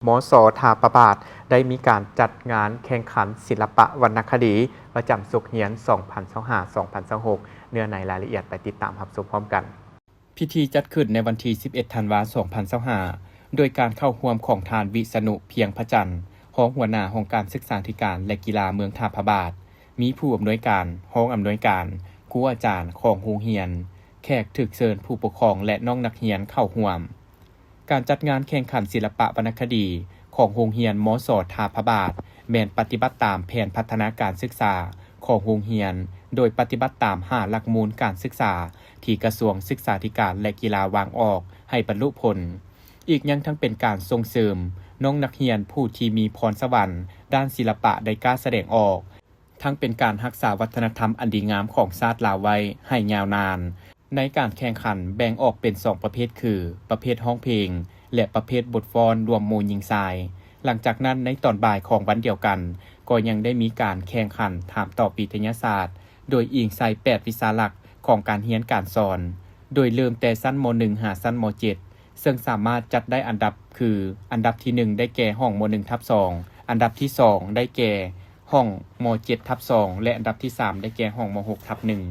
ມສ ທ່າພະບາດ ໄດ້ມີການຈັດງານແຂ່ງຂັນສິລະປະວັນນະຄະດີ ປະຈຳສົກຮຽນ ສອງພັນຊາວຫ້າ ສອງພັນຊາວຫົກ ເນື້ອໃນລາຍລະອຽດໄປຕິດຕາມຮັບຊົມພ້ອມກັນ. ພິທີຈັດຂຶ້ນໃນວັນທີ ສິບເອັດ ທັນວາ ສອງພັນຊາວຫ້າ ໂດຍການເຂົ້າຮ່ວມຂອງທ່ານ ວິສະນຸ ພຽງພະຈັນ ຮອງຫົວໜ້າຫ້ອງການສຶກສາທິການ ແລະ ກິລາເມືອງທ່າພະບາດ, ມີຜູ້ອຳນວຍການ, ຮອງອຳນວຍການ, ຄູອາຈານຂອງໂຮງຮຽນ, ແຂກຖືກເຊີນ, ຜູ້ປົກຄອງ ແລະ ນ້ອງນັກຮຽນເຂົ້າຮ່ວມ. ການຈັດງານແຂ່ງຂັນສິລະປະວັນນະຄະດີຂອງໂຮງຮຽນ ມສ ທ່າພະບາດ ແມ່ນປະຕິບັດຕາມແຜນພັດທະນາການສຶກສາຂອງໂຮງຮຽນ, ໂດຍປະຕິບັດຕາມຫ້າຫຼັກມູນການສຶກສາທີ່ກະຊວງສຶກສາທິການ ແລະ ກິລາວາງອອກໃຫ້ບັນລຸຜົນ. ອີກຍັງທັງເປັນການສົ່ງເສີມນ້ອງນັກຮຽນຜູ້ທີ່ມີພອນສະຫວັນດ້ານສິລະປະໄດ້ກ້າສະແດງອອກ, ທັງເປັນການຮັກສາວັດທະນະທຳອັນດີງາມຂອງຊາດລາວໄວ້ໃຫ້ຍາວນານ. ໃນການແຂ່ງຂັນແບ່ງອອກເປັນສອງປະເພດຄື ປະເພດຮ້ອງເພງ ແລະ ປະເພດບົດຟ້ອນລວມໝູ່ຍິງຊາຍ. ຫຼັງຈາກນັ້ນໃນຕອນບ່າຍຂອງວັນດຽວກັນ ກໍຍັງໄດ້ມີການແຂ່ງຂັນຖາມຕອບວິທະຍາສາດ ໂດຍອີງໃສ່ແປດວິຊາຫຼັກຂອງການຮຽນການສອນ, ໂດຍເລີ່ມແຕ່ຊັ້ນ ມ.ໜຶ່ງ ຫາຊັ້ນ ມ.ເຈັດ ເຊິ່ງສາມາດຈັດໄດ້ອັນດັບຄື ອັນດັບທີໜຶ່ງໄດ້ແກ່ຫ້ອງ ມ.ໜຶ່ງ ທັບ ສອງ, ອັນດັບທີສອງໄດ້ແກ່ຫ້ອງ ມ.ເຈັດ ທັບ ສອງ ແລະ ອັນດັບທີສາມໄດ້ແກ່ຫ້ອງ ມ.ຫົກ ທັບ ໜຶ່ງ.